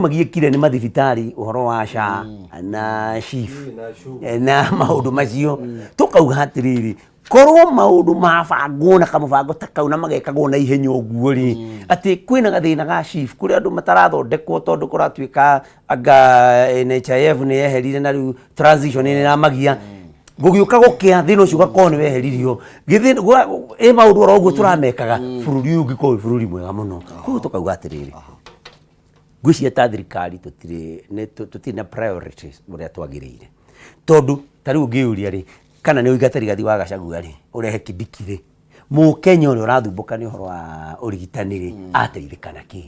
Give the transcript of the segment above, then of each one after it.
Magiĩkire nĩ mathibitarĩ ũhoro wa SHA na SHIF na maũndũ macio. Tũkauga atĩrĩrĩ, korwo maũndũ mabangwo na kamũbango ta kau na magekagwo na ihenya ũguo rĩ, atĩ kwĩna gathĩna ga SHIF kũrĩa andũ matarathondekwo tondũ kũratuĩka anga NHIF nĩ yeherire na rĩu transition nĩ ĩramagia, gũgĩũka gũkĩa thĩna ũcio ũgakorwo nĩ weheririo. Githĩ ĩ maũndũ oro ũguo tũramekaga, bũrũri ũyũ ũngĩkorwo wĩ bũrũri mwega mũno. Koguo tũkauga atĩrĩrĩ, ngwĩciria ta thirikari tũtirĩ nĩ tũtirĩ na priorities ũrĩa twagĩrĩire, tondũ ta rĩu ũngĩyũria rĩ, kana nĩ ũingate Rigathi wa Gachagua rĩ, ũrehe Kindiki rĩ, Mũkenya ũrĩa ũrathumbũka nĩ ũhoro wa ũrigitani rĩ, ateithĩka na kĩ?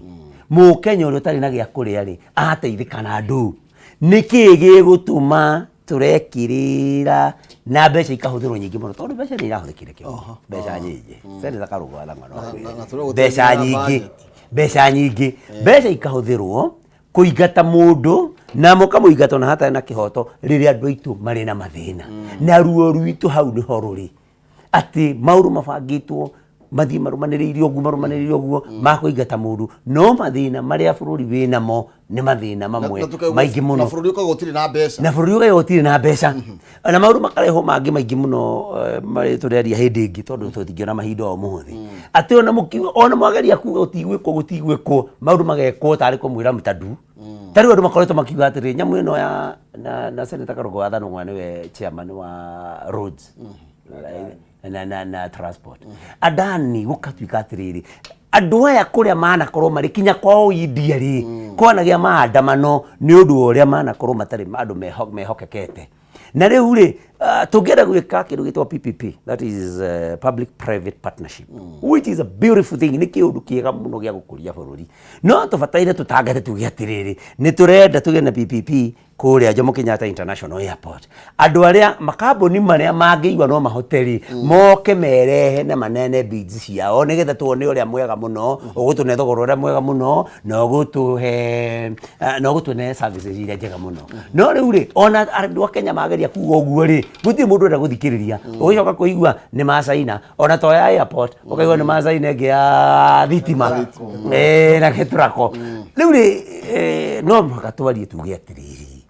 Mũkenya ũrĩa ũtarĩ na gĩa kũrĩa rĩ, ateithĩka na ndũ? Nĩkĩ gĩgũtũma tũrekĩrĩra na mbeca ikahũthĩrwo nyingĩ mũno, tondũ mbeca nĩ irahũthĩkire kĩo mbeca nyingĩ? Senator Karũngũ wa Thang'wa no Na- na- na akwĩre. tũrĩa Mbeca gũtũmĩra nyingĩ, budget. mbeca nyingĩ, mbeca ikahũthĩrwo kũingata mũndũ na mũkamũingata ona hatarĩ na kĩhoto, rĩrĩa andũ aitũ marĩ na mathĩna na ruo rwitũ. Hau nĩho rũrĩ, atĩ maũndũ mabangĩtwo mathiĩ marũmanĩrĩire ũguo, marũmanĩrĩire ũguo makũingata mũndũ, no mathĩna marĩa bũrũri wĩ namo nĩ mathĩna mamwe Na maingĩ mũno. Na bũrũri ũkauga ũtirĩ na mbeca. Na bũrũri ũkauga ũtirĩ na mbeca, na maũndũ makarehwo mangĩ maingĩ mũno, marĩa tũreria hĩndĩ ĩngĩ tondũ tũtingĩona mahinda o mũthĩ, atĩ ona mũkiuga, ona mwageria kuga gũtigwĩkwo, gũtigwĩkwo, maũndũ magekwo tarĩ kũmwĩra mũtandu. Ta rĩu andũ makoretwo makiuga atĩrĩ, nyamũ ĩno ya na Senator Karũngũ wa Thanũng'wa nĩwe chairman wa roads na transport, Adani. Gũkatuĩka atĩrĩrĩ, andũ aya kũrĩa manakorwo marĩ kinya kwao India rĩ, kwanagĩa maandamano nĩ ũndũ wa ũrĩa manakorwo matarĩ andũ mehokekete. Na rĩu rĩ, tũngĩenda gwĩka kĩndũ gĩtagwo PPP, that is public private partnership, which is a beautiful thing, nĩ kĩũndũ kĩega mũno gĩa gũkũria bũrũri, no tũbataire tũtangate tuge atĩrĩrĩ, nĩ tũrenda tũgĩe na PPP kũrĩa Jomo Kenyatta International Airport. Andũ arĩa makambuni marĩa mangĩigua no mahote rĩ, moke merehe na manene bids ciao, nĩgetha tuone ũrĩa mwega mũno ũgũtũne thogora ũrĩa mwega mũno na ũgũtũhe na ũgũtũne services iria njega mũno. No rĩu rĩ, ona andũ a Kenya mageria kuga ũguo rĩ, gũtirĩ mũndũ ũrenda gũthikĩrĩria. Ũgĩcoka kũigua nĩ macaina, ona to ya airport, ũkaigua nĩ macaina ĩngĩ ya thitima na gĩtũrako. Rĩu rĩ, no mũhaka twarie tuge atĩrĩrĩ,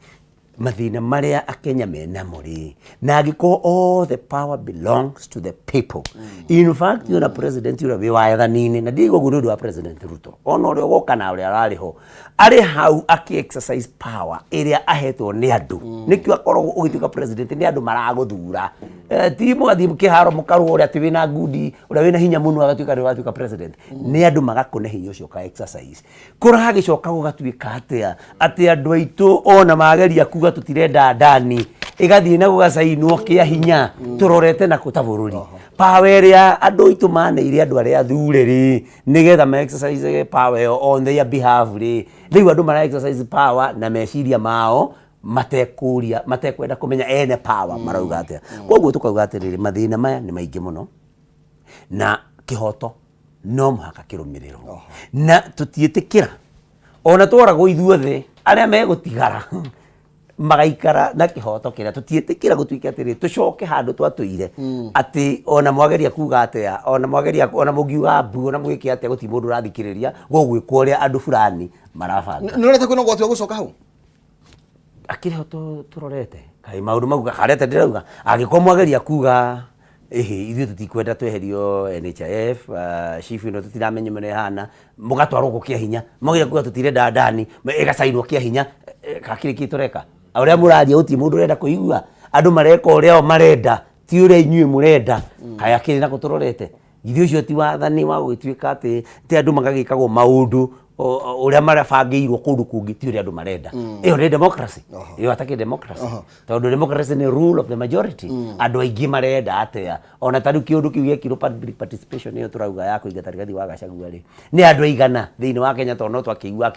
mathĩna marĩa Akenya menamo rĩ, na angĩkorwo all the power belongs to the people, in fact ona president ũrĩa wĩ wathani-inĩ, na ndiaigua ũguo nĩ ũndũ wa President Ruto, ona ũrĩa ũgoka na ũrĩa ararĩ ho, arĩ hau akĩ exercise power ĩrĩa ahetwo nĩ andũ. Nĩkĩo akoragwo ũgĩtuĩka president, nĩ andũ maragũthura. Ti mũgathiĩ kĩharo mũkarũa ũrĩa atĩ wĩna ngundi, ũrĩa wĩna hinya mũno agatuĩka nĩ watuĩka president. Nĩ andũ magakũne hinya ũcio ũka exercise. Kũragĩcoka gũgatuĩka atĩa atĩ andũ aitũ ona mageria kuga tũtirenda ndani, ĩgathiĩ na gũgacainwo kĩa hinya? Tũrorete na kũ ta bũrũri? Power ĩrĩa andũ aitũ maneire andũ arĩa athure rĩ, nĩgetha ma exercise power ĩyo on their behalf rĩ, rĩu andũ mara exercise power na meciria mao, matekũria, matekwenda kũmenya ene power marauga atĩa. Koguo tũkauga atĩrĩrĩ, mathĩna maya nĩ maingĩ mũno na kĩhoto no mũhaka kĩrũmĩrĩrwo, na tũtiĩtĩkĩra ona tworagwo ithuothe, arĩa megũtigara magaikara na kĩhoto kĩrĩa. Tũtiĩtĩkĩra gũtuĩke atĩrĩ tũcoke handũ twatũire, atĩ ona mwageria kuga atĩa, ona mwageria, ona mũngiuga mbu, ona mwĩke atĩa, gũtirĩ mũndũ ũrathikĩrĩria, gũgwĩkwo ũrĩa andũ fulani marabanga. Nĩ ũreta kwĩna ũgwati wa gũcoka hau? Akĩrĩ ho tũrorete kaĩ maũndũ mau karete. Ndĩrauga angĩkorwo mwageria kuga ĩhĩ, ithuĩ tũtikwenda tweherio NHIF, SHIF ĩno tũtiramenya ũrĩa ĩhana, mũgatwarwo gũkũ kĩa hinya. Mwageria kuga tũtirenda ndani, ĩgacainwo kĩa hinya. Kakĩrĩ kĩ tũreka ũrĩa mũraria, gũtirĩ mũndũ ũrenda kũigua. Andũ mareka ũrĩa o marenda, ti ũrĩa inyuĩ mũrenda. Kaĩ akĩrĩ nako tũrorete? Githĩ ũcio ti wathani wa gũgĩtuĩka atĩ ti andũ magagĩkagwo maũndũ ũrĩa marabangĩirwo kũndũ kũngĩ, ti ũrĩa andũ marenda? Ĩyo nĩ democracy? Ĩyo atakĩ democracy, tondũ democracy nĩ rule of the majority. Andũ aingĩ marenda atĩa? Ona ta rĩu kĩũndũ kĩu gĩekirwo, public participation ĩyo tũrauga ya kũingata Rigathi wa Gachagua rĩ, nĩ andũ aigana thĩinĩ wa Kenya? Tondũ no twakĩigua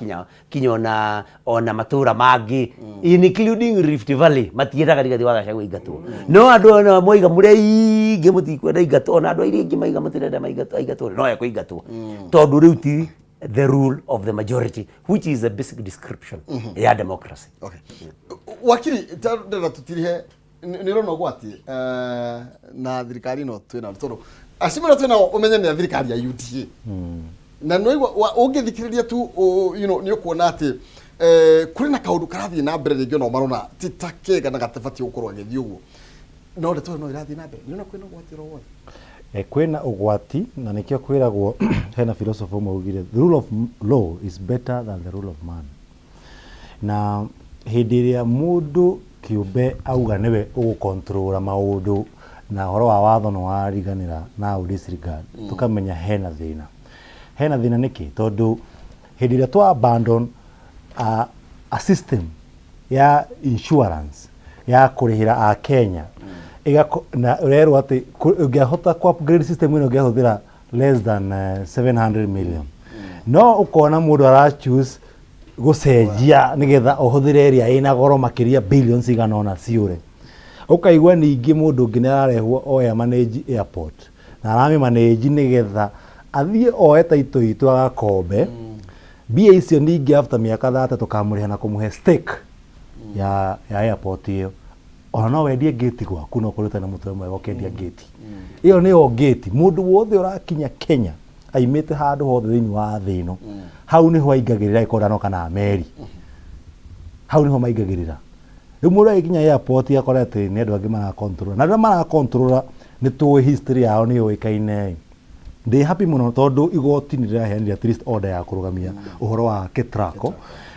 kinya ona matũra mangĩ, including Rift Valley, matiendaga Rigathi wa Gachagua aingatwo. No andũ ona moiga mũrĩ aingĩ mũtikwenda aingatwo, ona andũ arĩa aingĩ maiga mũtirenda maingatwo, aingatwo, no ekũingatwo, tondũ rĩu ti the rule of the majority, which is a basic description ya democracy. Okay. Wakiri, ta ndĩrenda tũtirihe nĩ ũrona ũgwati na thirikari ĩno twĩna, tondũ acio marĩa twĩnao ũmenye nĩ a thirikari ya UDA, na nĩ waigua ũngĩthikĩrĩria tu nĩ ũkuona atĩ Kũrĩ na kaũndũ karathiĩ na mbere rĩngĩ onao marona ti ta kega na gatabatiĩ gũkorwo agĩthiĩ ũguo, no ndeto ĩyo no ĩrathiĩ na mbere. Nĩ ũrona kwĩna ũgwati oro wothe? Kwĩna ũgwati, na nĩkĩo kwĩragwo hena philosopher ũmwe augire, "The rule of law is better than the rule of man." Na hĩndĩ ĩrĩa mũndũ kĩũmbe auga nĩwe ũgũkontrora maũndũ na ũhoro wa watho nĩ wariganĩra na ũ disregard, tũkamenya hena thĩna. Hena thĩna nĩkĩ? Tondũ hĩndĩ ĩrĩa twa abandon a system ya insurance ya kũrĩhĩra a Kenya, na ũrerwo atĩ ũngĩahota kũ upgrade system ĩno ũngĩahũthĩra less than 700 million, no ũkona mũndũ ara choose gũcenjia nĩgetha ũhũthĩre ĩrĩa ĩna goro makĩria, billions igana ũna ciũre. Ũkaigua ningĩ mũndũ ũngĩ nĩ ararehwo oya manage airport na aramĩ manage nĩgetha athiĩ oe taito itũ agakombe mbia icio, ningĩ after mĩaka 30 tũkamũrĩha na kũmũhe stake ya airport ĩyo. Ona no wendie ngĩti gwaku, no ũkorwo ũtarĩ na mũtwe mwega ũkĩendia ngĩti ĩyo. Nĩyo ngĩti mũndũ wothe ũrakinya Kenya aimĩte handũ hothe thĩinĩ wa thĩ ĩno, hau nĩho aingagĩrĩra ĩkorwo ndanoka na meri, hau nĩho maingagĩrĩra. Rĩu mũndũ agĩkinya airport akore atĩ nĩ andũ angĩ marakontrora, na arĩa marakontrora nĩ tũĩ history yao nĩ yũĩkaine. Ndĩ happy mũno tondũ igoti nĩ rĩraheanire at least order ya kũrũgamia ũhoro wa Ketraco,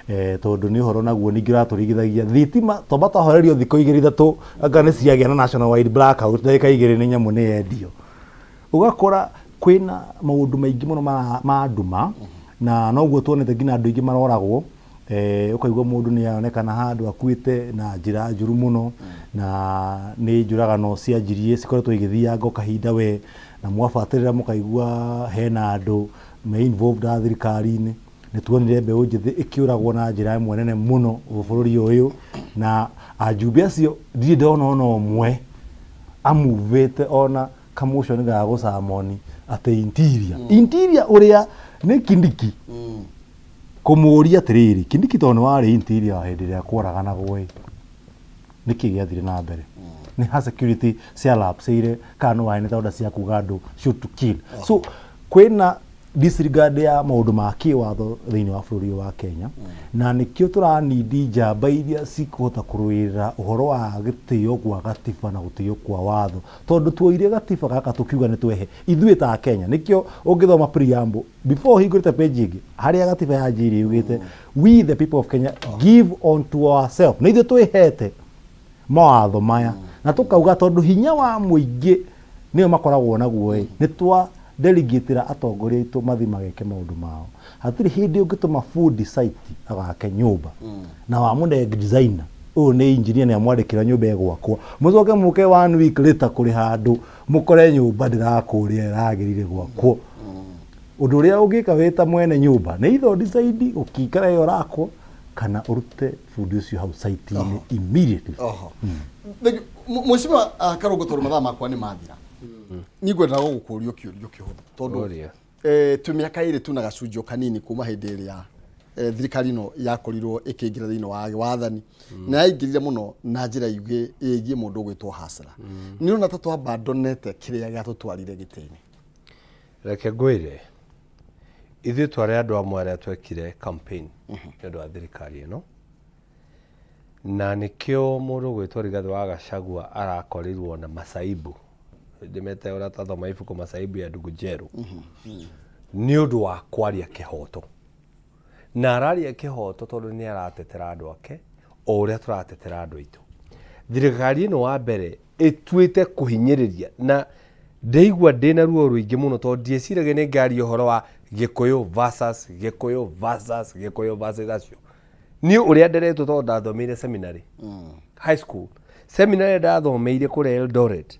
tondũ nĩ ũhoro naguo ningĩ ũratũrigithagia thitima. Twamba twahorerio thikũ 2 3, anga nĩ ciagĩa na national wide blackout ndagĩka 2 nĩ nyamũ nĩ yendio. Ũgakora kwĩna maũndũ maingĩ mũno ma nduma, na noguo tuonete nginya andũ aingĩ maroragwo. Ũkaigua mũndũ nĩ aronekana handũ akuĩte na njĩra njũru mũno, na nĩ njũragano cianjirie cikoretwo igĩthianga o kahinda we, na mwabuatĩrĩra mũkaigua hena andũ me involved a thirikari-inĩ. Nĩ tuonire mbeũ njĩthĩ ĩkĩũragwo na njĩra ĩmwe nene mũno bũrũri ũyũ, na ajumbe acio ndirĩ ndona ona ũmwe amuvĩte ona kamotion ga gũcamoni atĩ interior ũrĩa nĩ Kindiki kũmũria atĩrĩrĩ, "Kindiki, tondũ nĩ warĩ interior hĩndĩ ĩrĩa kworaganagwo ĩ, nĩkĩ gĩathire na mbere? Nĩ ha security cialapsĩire, kana nĩ waheanĩte order cia kuga andũ shoot to kill?" So kwĩna disregard ya maũndũ ma kĩwatho thĩinĩ wa bũrũri ũyũ wa Kenya, na nĩkĩo tũranindi njamba iria cikũhota kũrũĩrĩra ũhoro wa gĩtĩo gwa gatiba na gũtĩo kwa watho, tondũ tuoire gatiba gaka tũkiuga nĩ twehe ithuĩ ta Kenya. Nĩkĩo ũngĩthoma preamble before ũhingũrĩte page ĩngĩ harĩa gatiba yanjĩirie, yugĩte, "We the people of Kenya give unto ourselves." Nĩ ithuĩ twĩhete mawatho maya na tũkauga tondũ hinya wa mũingĩ nĩo makoragwo naguo ĩ, nĩ twa delegatĩra atongoria aitũ mathi mageke maũndũ mao. Hatirĩ hĩndĩ ũngĩtũma fundi site agake nyũmba na wamũne designer ũyũ nĩ engineer nĩ amwandĩkĩra nyũmba ĩgwakwo, mũcoke mũke one week later kũrĩ handũ mũkore nyũmba ndĩrakũrĩa ĩragĩrĩire gwakwo. Ũndũ ũrĩa ũngĩka wĩ ta mwene nyũmba nĩ either decide ũkĩikara ĩyo ũrakwo kana ũrute fundi ũcio hau site-inĩ immediately. Oho. Thank you. Mheshimiwa Karũngũ, tondũ mathaa makwa nĩ mathira, niĩ ngwendaga gũkũria kĩũria kĩhũthũ tondũ Ũria. Twĩ mĩaka 2 tu na gacunjĩ o kanini kuma hĩndĩ ĩrĩa thirikari ĩno yakorirwo ĩkĩingĩra thĩinĩ wa wathani, na yaingĩrire mũno na njĩra ĩgiĩ mũndũ ũgwĩtwo hasra. Nĩ ũrona ta twabandonete kĩrĩa gĩatũtwarire gĩtĩ-inĩ? Reke ngwĩre, ithuĩ twarĩ andũ amwe arĩa twekire campaign nĩ ũndũ wa thirikari ĩno, na nĩkĩo mũndũ ũgwĩtwo Rigathĩ wa Gachagua arakorirwo na masaibu, ndĩmete ũrĩa tathoma ibuku Masaibu ya Ndugu Njeru, nĩ ũndũ wa kwaria kĩhoto. Na araria kĩhoto tondũ nĩ aratetera andũ ake o ũrĩa tũratetera andũ aitũ. Thirikari ĩno wa mbere ĩtuĩte kũhinyĩrĩria, na ndaigua ndĩna ruo rũingĩ mũno tondũ ndieciragia nĩ ngaria ũhoro wa Gĩkũyũ versus Gĩkũyũ versus Gĩkũyũ versus acio. Niĩ ũrĩa nderetwo, tondũ ndathomeire seminary, high school seminary ndathomeire kũrĩa Eldoret,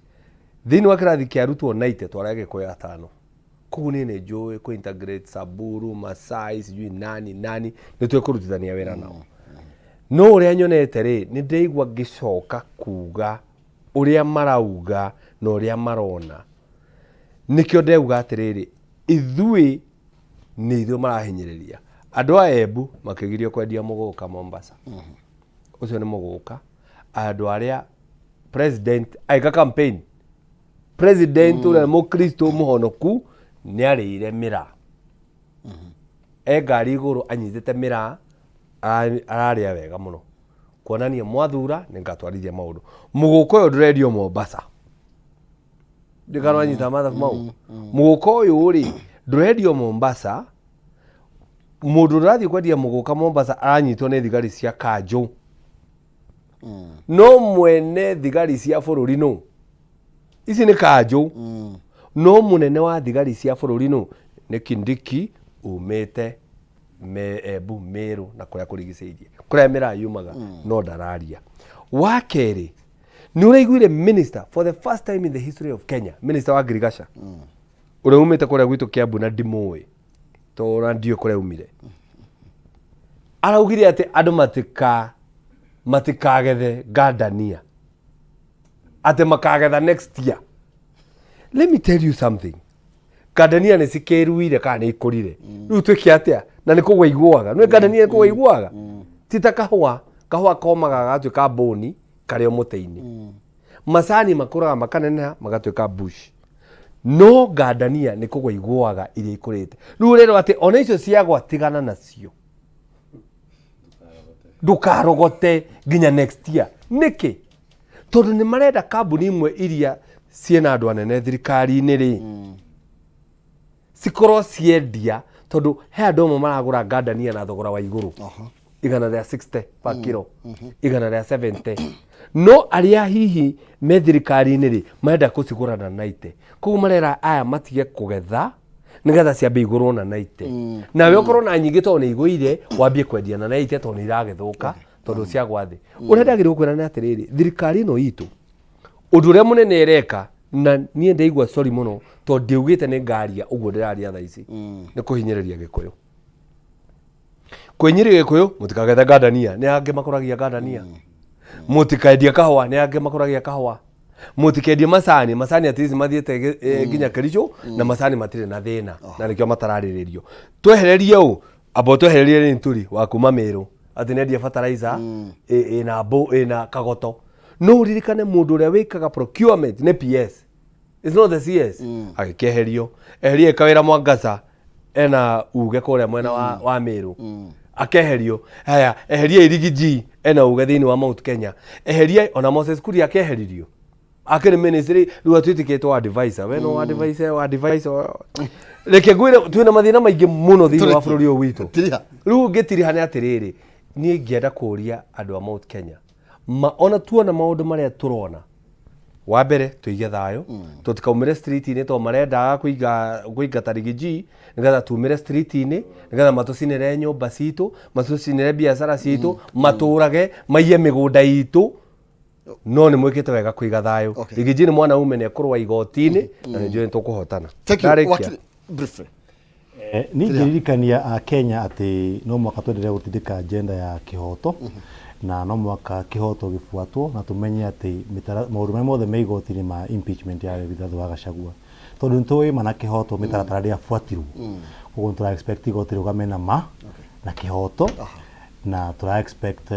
thĩinĩ wa kĩrathi kĩa arutwo 90 twarĩ Agĩkũyũ atano. Koguo niĩ nĩ njũĩ kũ integrate Samburu, Masai, sijui nani nani, nĩ twĩkũrutithania wĩra nao. No ũrĩa nyonete rĩ, nĩ ndĩraigua ngĩcoka kuga ũrĩa marauga na ũrĩa marona. Nĩkĩo ndeuga atĩrĩrĩ, ithuĩ nĩ ithuĩ marahinyĩrĩria. Andũ a Embu makĩgirio kwendia mũgũka Mombasa. Ũcio nĩ mũgũka andũ arĩa president aika campaign, president ũrĩa mũkristo mũhonoku nĩ arĩire mĩraa e ngari igũrũ anyitĩte mĩraa. Ararĩa wega mũno kuonania mwathura nĩ ngatwarithia maũndũ. Mũgũka ũyũ ndũrendio Mombasa, ndikananyita mathabu mau. Mũgũka ũyũ rĩ, ndũrendio Mombasa. Mũndũ ũrathiĩ kwendia mũgũka Mombasa aranyitwo nĩ thigari cia kanjũ, no mwene thigari cia bũrũri nũ? Ici nĩ kanjũ, no mũnene wa thigari cia bũrũri nũ? Nĩ Kindiki umĩte Embu, Meru na kũrĩa kũrigicĩirie, kũrĩa mĩraa yumaga, no ndararia. Wa kerĩ, nĩ ũraiguire minister, for the first time in the history of Kenya, minister wa ngirigaca ũrĩa umĩte kũrĩa gwitũ Kiambu, na ndimũĩ tondũ ndiũĩ kũrĩa umire, araugire atĩ andũ matikagethe ngandania, atĩ makagetha next year. Let me tell you something, ngandania nĩ cikĩruire kana nĩ ikũrire, rĩu twĩke atĩa? Na nĩ kũgwa igũaga, nĩ ngandania nĩ kũgwa igũaga, ti ta kahũa. Kahũa komaga gagatuĩka mbũni karĩ o mũtĩ-inĩ, macani makũraga makaneneha magatuĩka bush, no ngandania nĩ kũgwa igũaga iria ikũrĩte. Rĩu ũrerwo atĩ ona icio ciagwa tigana nacio, ndũkarogote nginya next year. Nĩkĩ? Tondũ nĩ marenda kambuni imwe iria ciĩna andũ anene thirikari-inĩ rĩ, cikorwo ciendia, tondũ he andũ amwe maragũra ngandania na thogora wa igũrũ, 160 per kilo, 170, no arĩa hihi me thirikari-inĩ rĩ, marenda kũcigũra na 90. Koguo marera aya matige kũgetha nĩgetha ciambe igũrwo na 90, nawe ũkorwo na nyingĩ tondũ nĩ igũire, wambie kwendia na 90 tondũ nĩ iragĩthũka tondũ ciagwa thĩ. Ũrĩa ndagĩrĩirwo kwĩra nĩ atĩrĩrĩ, thirikari ĩno itũ ũndũ ũrĩa mũnene ĩreka, na niĩ ndaigua sorry mũno tondũ ndiaugĩte nĩ ngaria ũguo ndĩraria thaa ici, nĩ kũhinyĩrĩria Gĩkũyũ, kũhinyĩrĩria Gĩkũyũ. Mũtikagethe ngandania, nĩ angĩ makũragia ngandania. Mũtikendie kahũa, nĩ angĩ makũragia kahũa. Mũtikendie macani, macani at least mathiĩte nginya Kericho, na macani matirĩ na thĩna na nĩkĩo matararĩrĩrio. Twehererie ũ, amba twehererie Linturi wa kuma Meru atĩ nĩendia fertilizer ĩna mbũ ĩna kagoto. No ũririkane mũndũ ũrĩa wĩkaga procurement nĩ PS. It's not the CS. Agĩkĩeherio. Eherie kawĩra Mwangaza ena uge kũrĩa mwena wa Meru. Akeherio. Haya, eherie Irigi G ena uge thĩinĩ wa Mount Kenya. Eherie ona Moses Kuria akeheririo. Akĩrĩ ministry rĩu atuĩtĩkĩtwo advisor. We no advisor, advisor. Reke ngwĩre, twĩna mathĩna maingĩ mũno thĩinĩ wa bũrũri ũyũ witũ. Tiriha. Rĩu ngĩtiriha nĩ atĩrĩrĩ, niĩ ingĩenda kũria andũ a Mount Kenya ma, ona tuona maũndũ marĩa tũrona, wa mbere tũige thayũ, tũtikaumĩre street-inĩ tondũ marendaga kũingata Riggy G nĩgetha tumĩre street-inĩ, nĩgetha matũcinĩre nyũmba citũ, matũcinĩre biacara citũ, matũrage, maiye mĩgũnda itũ. No nĩ mwĩkĩte wega kũiga thayũ. Riggy G nĩ mwanaume, nĩ ekũrũa igoti-inĩ na nĩ njũĩ nĩ tũkũhotana. Thank you. Ndarĩkia. Wakili, briefly. Niĩ ingĩririkania a Kenya atĩ no mũhaka twendelee gũtindĩka agenda ya kĩhoto, na no mũhaka kĩhoto gĩbuatwo, na tũmenye atĩ maũndũ marĩa mothe me igoti-inĩ ma impeachment ya Rigathĩ wa Gachagua, tondũ nĩ tũĩ ma na kĩhoto mĩtaratara ndĩabuatirwo. Koguo nĩ tũra expect igoti rĩrũgame na ma na kĩhoto, na tũra expect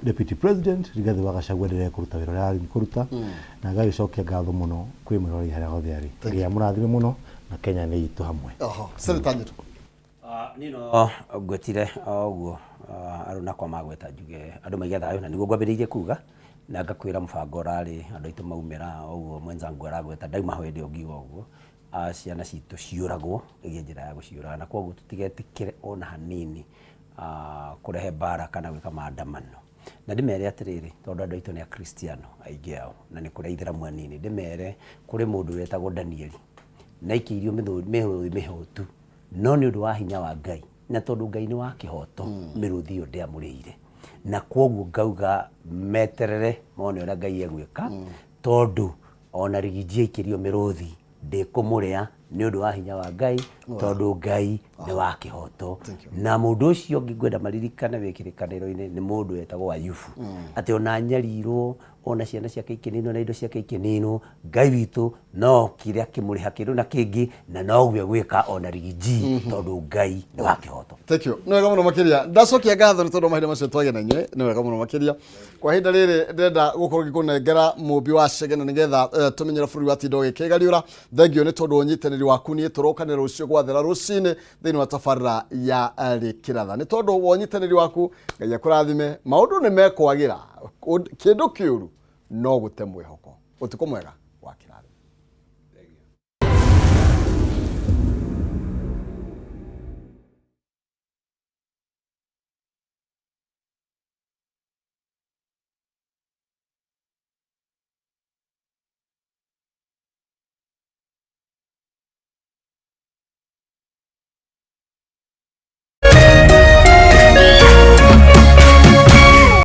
Deputy President Rigathĩ wa Gachagua endelee kũruta wĩra ũrĩa arĩ kũruta, na ngagĩcokia ngatho mũno kwĩ mwĩroreri harĩa hothe arĩ. Ngai amũrathime mũno, na Kenya nĩ itũ hamwe. Oho, Senator Njeru. Niĩ no ngwetire o ũguo aruna akwa magweta, njuge andũ maige thayũ, na nĩguo ngwambĩrĩirie kuga na ngakwĩra mũbango ũrarĩ andũ aitũ maumĩra o ũguo mwenzangu aragweta, ndauma hau hĩndĩ ĩyo ngiuga ũguo, ciana citũ ciũragwo ĩgĩe njĩra ya gũciũraga, na koguo tũtigetĩkĩre ona hanini kũrehe mbara kana gwĩka maandamano. Na ndĩmere atĩrĩrĩ, tondũ andũ aitũ nĩ akristiano aingĩ ao na nĩ kũrĩ aithĩramu anini, ndĩmere kũrĩ mũndũ wetagwo Danieli na aikĩirio mĩrũthi mĩhũtu, no nĩ ũndũ wa hinya wa Ngai na tondũ Ngai nĩ wa kĩhoto, mĩrũthi ĩyo ndĩamũrĩire. Na kwoguo ngauga meterere mone ũrĩa Ngai egwĩka, tondũ ona Riggy G aikĩrio mĩrũthi ndĩkũmũrĩa nĩ ũndũ wa hinya wa Ngai, tondũ Ngai nĩ wa kĩhoto. Na mũndũ ũcio ũngĩ ngwenda maririkane wĩ kĩrĩkanĩro-inĩ nĩ mũndũ wetagwo Ayubu, atĩ ona anyarirwo, ona ciana ciake ikĩninwo na indo ciake ikĩninwo, Ngai witũ no okire akĩmũrĩha kĩndũ na kĩngĩ, na noguo egwĩka ona Riggy G, tondũ Ngai nĩ wa kĩhoto. Thank you. Nĩ wega mũno makĩria. Ndacokia ngatho nĩ tondũ wa mahinda macio twagĩa na inyuĩ. Nĩ wega mũno makĩria. Kwa ihinda rĩrĩ ndĩrenda gũkorwo ngĩkũnengera mũmbi wa cege na nĩgetha tũmenyere bũrũri watinda ũgĩkĩgariũra. Thengiũ nĩ tondũ wa ũnyitanĩri. waku. Niĩ tũrokanĩra rũciũ gwathera rũcinĩ thĩinĩ wa tabarĩra ya Rĩkĩratha. Nĩ tondũ wa ũnyitanĩri waku, Ngai akũrathime. Maũndũ nĩ mekwagĩra, kĩndũ kĩũru no gũte mwĩhoko. Ũtukũ mwega.